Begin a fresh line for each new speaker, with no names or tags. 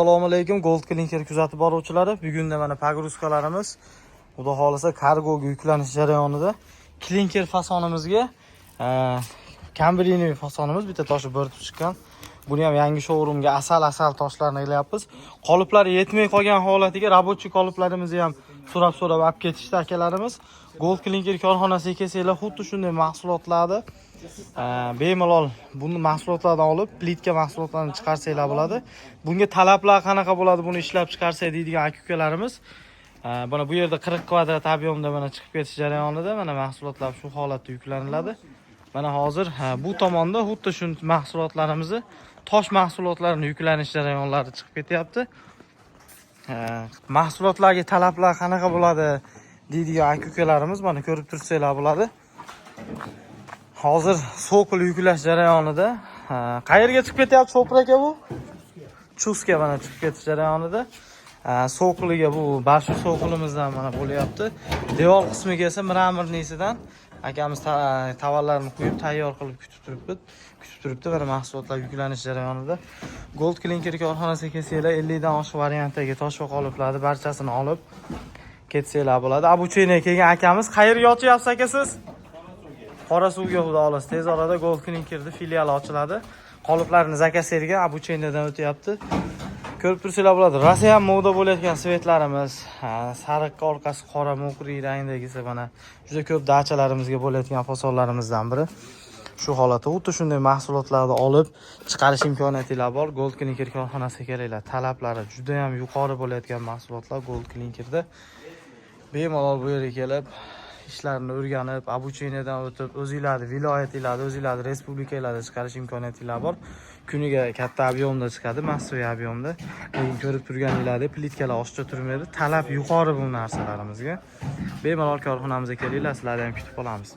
Assalomu alaykum, Gold Clinker kuzatib boruvchilari. Bugunda mana погрузка larimiz, Xudo xohlasa, kargoga yuklanish jarayonida. Klinker fasonimizga камбрийный fasonimiz bitta toshi bo'rtib chiqqan. Buni ham yangi showroomga asal asal toshlarni ilyapmiz. Qoliplar yetmay qolgan holatiga рабочий qoliplarimizni ham so'rab so'rab olib ketishdi akalarimiz. Gold Clinker korxonasiga kelsanglar, xuddi shunday mahsulotlarni bemalol buni mahsulotlardan olib, plitka mahsulotlarini chiqarsanglar bo'ladi. Bunga talablar qanaqa bo'ladi, buni ishlab chiqarsak deydigan aka ukalarimiz, mana bu yerda 40 kvadrat объем da mana chiqib ketish jarayonida mana mahsulotlar shu holatda yuklaniladi. Mana hozir, ha, bu tomonda xuddi shu mahsulotlarimizni, tosh mahsulotlarini yuklanish jarayonlari chiqib ketyapti. Mahsulotlarga talablar qanaqa bo'ladi deydigan aka ukalarimiz, mana ko'rib tursanglar bo'ladi. Hozir sokol yuklash jarayonida. Ha, qayerga chiqib ketyapti, Shopir aka bu? Chustga mana chiqib ketish jarayonida. Ha, sokoliga bu barshu sokolimizdan mana bo'lyapti. Devor qismiga esa мраморный sidan akamiz tovarlarni qo'yib, tayyor qilib kutib turibdi. Kutib turibdi mana mahsulotlar yuklanish jarayonida. Gold Clinker korxonasiga kelsanglar, 50 dan oshiq variantdagi tosh va qoliplarni barchasini olib ketsanglar bo'ladi. Обучение kelgan akamiz, qayerga ochyapsiz, aka, siz? Qorasuvga. Xudo xohlasa, tez orada Gold Clinkerda filiali ochiladi. Qoliplarni заказ bergan, обучение dan o'tyapti. Ko'rib tursanglar bo'ladi. Rosa ham moda bo'layotgan цвет larimiz, ha, sariq, orqasi qora, мокрый rangdagisi mana juda ko'p dachalarimizga bo'layotgan fasonlarimizdan biri. Shu holatda xuddi shunday mahsulotlarni olib chiqarish imkoniyatinglar bor. Gold Clinker korxonasiga kelinglar. Talablari juda ham yuqori bo'layotgan mahsulotlar Gold Clinkerda. Bemalol bu yerga kelib, ishlarni o'rganib, обучение dan o'tib, o'zinglarni viloyatinglarni, o'zinglarni respublikalarda chiqarish imkoniyatinglar bor. Kuniga katta объем da chiqadi, массовый объем da. Lekin ko'rib turganinglardek, plitkalar oshcha turmaydi. Talab yuqori bu narsalarimizga. Bemalol korxonamizga kelinglar, sizlarni ham kutib qolamiz.